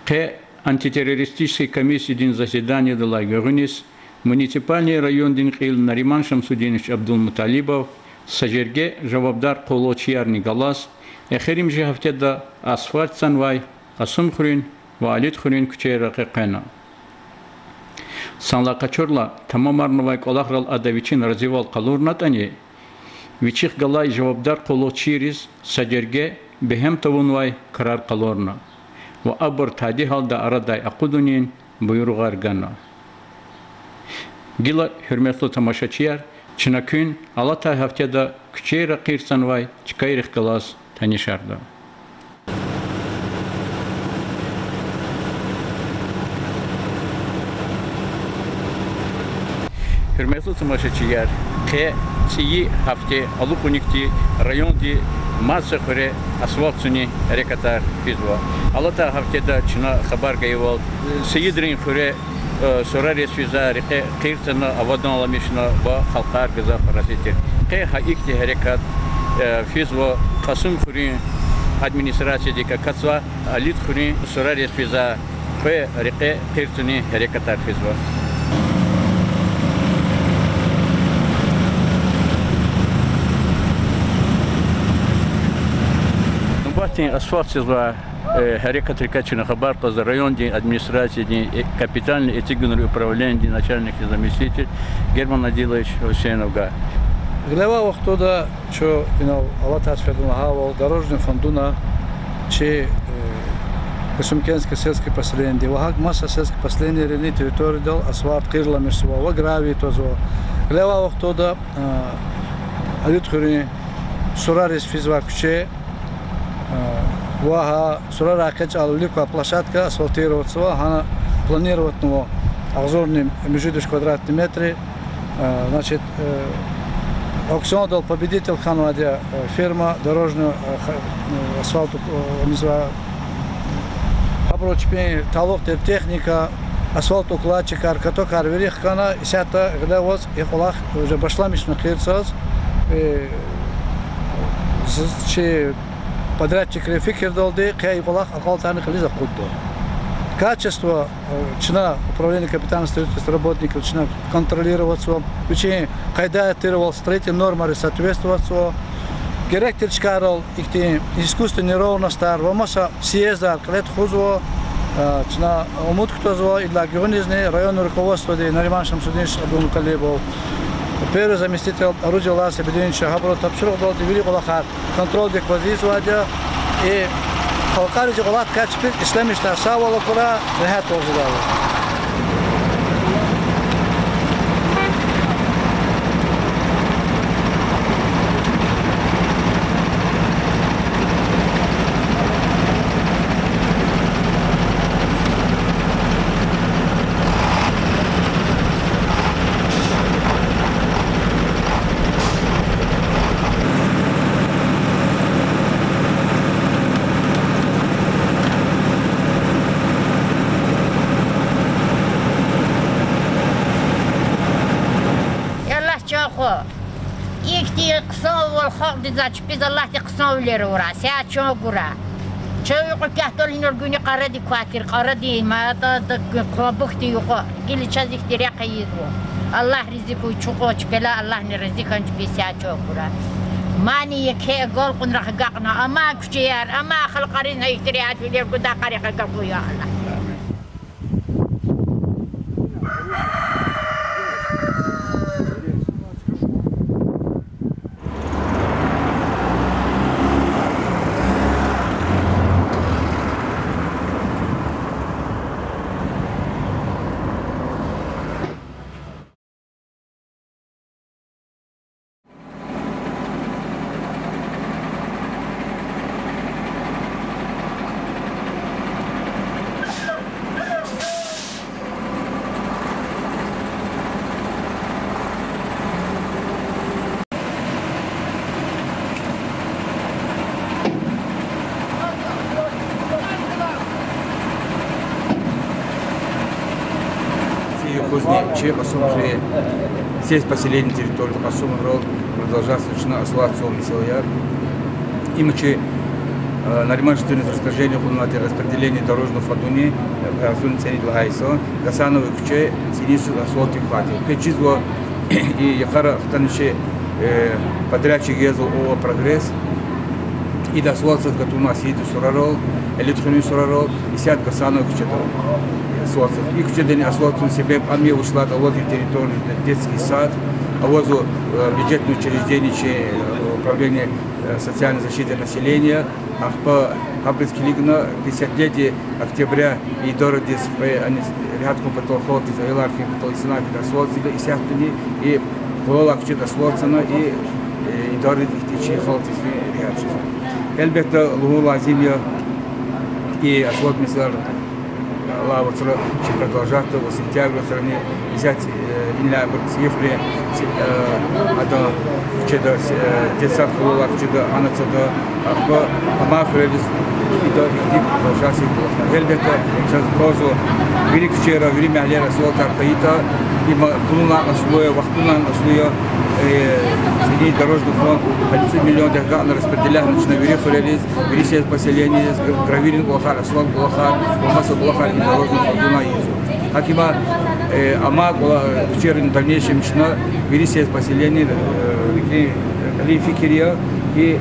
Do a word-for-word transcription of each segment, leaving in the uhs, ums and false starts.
Къе антитеррористический комиссиядин заседаниедилай гуьгъуьниз муниципальный райондин кьил Нариман Шамсудинович Абдулмуталибов са жерге жавабдар къуллугъчиярни галаз эхиримжи гьафтеда асфальтзавай Кьасумхуьруьн ва Алидхуьруьн куьчейрин рекье къвена. Санлай къачурла, тамамарнавай кӀвалахрал ада вичин разивал къалурнатӀани, вичихъ галай жавабдар къуллугъчийриз са жерге бегьем тавунвай крар къалурна ва абур тади гьалда арадай акъудунин буйругъар гана. Гила, гьуьрметлу тамашачияр, чна куьн алатай гьафтеда куьчейра къирцанвай чкайрихъ галаз танишарда. Гьуьрметлу тамашачияр, къе цӀийи гьафте алукьуникди районди маса хуьре асфальт цуни гьерекатар физва. Алатай гьафтеда чна хабар гайивал, Саидрин хуьре сурариз физвай рекье къирцана, аваданламишна ва халкьар гзаф рази тир. Къе гьа ихьтин гьерекат физва Кьасумхуьруьн администрациядик акатзавай Алидхуьруьн сурариз физвай кьве рекье къирцани гьерекатар физва. Нубатдин асфальт цузвай гьерекатрикай чна хабар кьазва райондин администрациядин капитальный эцигунрин управленидин начальникдин заместитель Герман Адилович Гьусейноваз. Гъилевай вахтунда чун инал алатай сеферда лагьайвал, дорожный фондуна чи Касумкентский сельский поселениеди ва гьакӀ маса сельский поселениерин территориядал асфальт къирламишзава ва гравий твазва. Гъилевай вахтунда Алидхуьруьн сурариз физвай куьче ва гьа сурарай экъечӀайла вилик квай площадка асфальтироватьзава, гьана планироватьнава агъзурни муьжуьд виш квадратный метр. Значит, аукциондал победитель хьанвайди я фирма дорожный, асфальт, гьабуру чпин талукь тир техника, асфальтукладчикар, катокар вири хкана, исятда гъиле аваз и кӀвалах уже башламишна къирцаз, чи подрядчикрин фикирдалди, къе и кӀвалах акьалтӀарни кьилиз акъудда. Качество чна, управление капитального строительства, работникри чна контролироватьзава, вичин къайдаяр тирвал строительный нормайриз соответствоватьзава. Герек тир чкайрал ихьтин искусственный неровностар ва маса съездар кьиле тухузва. Чна умуд кутазва идалай гуьгъуьнизни районный руководстводи, Нариман Шамсудинович Абдулмуталибов, первый заместитель Оруджев Алан Себединовича, гьабуру тапшуругъдалди вири кӀвалахар контрольдик кваз ийизвайди я. И халкьариз и кӀвалахдикай чпи ишлемишдай сагъвал акурай, регьятвал жедайвал. Аллагь чан хва. Ихьтин хъсанвал халкьдиз, чпиз Аллагьди хъсанвилер авурай, сят чан гурай. Чун юкьва пятал инал гуьни кьарадик квай тир, кьарадин, мад, къван бухтин юкьва. Гила чаз ихьтин рехъ ийизва. Аллагь рази хьуй чукьва, чпелай Аллагьни рази хьан, чпиз сят чан гурай. Мани еке агалкьунрахъ агакьна, амай куьчеяр, амай халкьаризни ихьтин регьятвилер гудай къарихъ агакьун, я Аллагь. Юкъузни чи Кьасумхуьруьн сельпоселение территорияда, Кьасумхуьруьрал продолжаться чна асфальт цавун месэлаяр. Им чи Нариман Шамсудиноваз распоряжение хьанвайди распределение дорожного фондуни, э, гьазур цӀерид лагьай йисуз, Гьасанован куьче цӀинин йисуз асфальт квайди. Квез чизва, и йикъара хтанвай чи, э, подрядчик язва ООО «Прогресс». Ида асфальтсиз гатунва Саидин сурарал, Элитхуьруьн сурарал, исятда Гьасанован куьчеда асфальтсиз. И куьчедани асфальтсун себеб ам я, вучиз лагьайтӀа авазва территорный детский сад, авазва, э, бюджетный учреждение чи, э, управление, э, социальной защиты населения, ахпа гьабуруз килигна пятидесятилетие Октября идарадиз, къе ани регьят хьун патал, халкьдиз, аялар хьун патал, инсанар хьун патал асфальт ийида, исятдани и къвалал куьчеда асфальт цана, и, э, идарадиз, ихьтин чи халкьдиз фин регьят жезва. Гьелбетда, лугьун лазим я, и асфальт месэлаяр алай вацра чи продолжатьда, ва сентябрь вацрани исятда, э, инлай абур цӀийи хуьре, э, адан куьчеда, э, детсад къвалал алай куьчеда ана цада, ахпа амай хуьрериз ида ихьтин продолжатьда кӀвалахар. Гьелбетда, чаз кӀанзава вири куьчейра, вири мягьлейра асфальтар хьайитӀа, има пулунин аслу я, вахтунин аслу я, э, цӀинин дорожный фонд, гьа цӀуд миллиондихъ агакьна распределятьна чна вири хуьрериз, вири сельских поселенийриз, гра-, гравийрин кӀвалахар, асфальт кӀвалахар, ва маса кӀвалахар и дорожный фондунай ийизва. ГьакӀ има, э, амай кӀвала-, куьчейрин дальнейшем чна вири сельских поселенийри, э, рикӀин, э, кьилин фикир я, и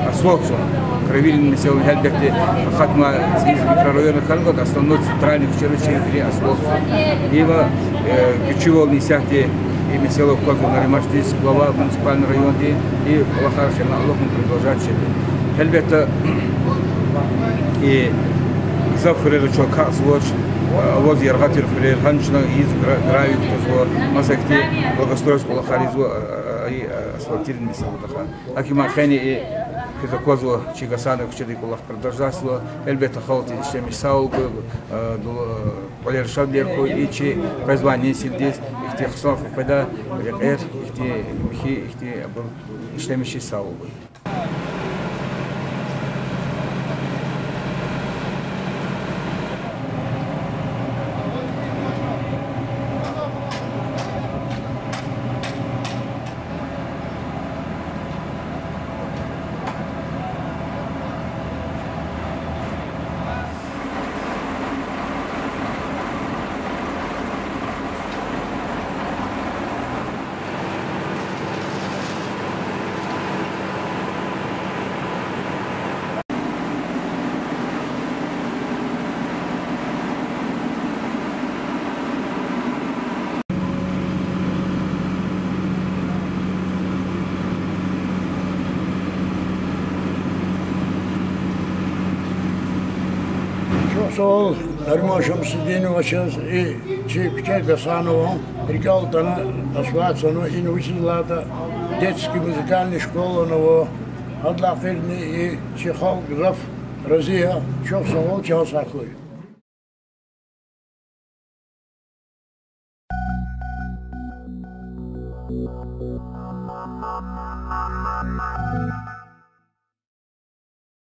асфальт цун, гравийрин месэла, гьелбетда, акъатнавай цӀийиз микрорайонра хьанва, основной центральный куьчейра чи вири асфальт цун. Има, э, гуьчуьвални исятда и месэла квазва Нариман Шамсудинович, глава муниципальный районди, и кӀвалахар хьана алахъна продолжать жеда. Гьелбетда, и гзаф хуьрера чун акъатзавач, аваз яргъа тир хуьрер, гьана чна ийиз гра-, гравий кутазва, маса ихьтин благоустройство кӀвалахар ийизва, а, а, а, и, а, асфальтирование месэладихъ. ГьакӀ има къени и квез аквазва чи Гьасанован куьчеда и кӀвалах продолжатьзава. Гьелбетда, халкьдиз ишлемишиз сагъул гуй, а, ду-, кӀвалер шадвилер хьуй, и чи къвезвай несилдиз ихьтин хъсан къайдада рекьер, ихьтин михьи, ихьтин абур ишлемишиз сагъул гуй. Чухсагъул Нариман Шамсудиновичаз, и чи куьче Гьасанован рикӀел атана асфальт цана, ина вучиз лагьайтӀа детский музыкальный школани ава, гьадалай гъейри и чи халкь гзаф рази я, чухсагъул, чан сагъ хьуй.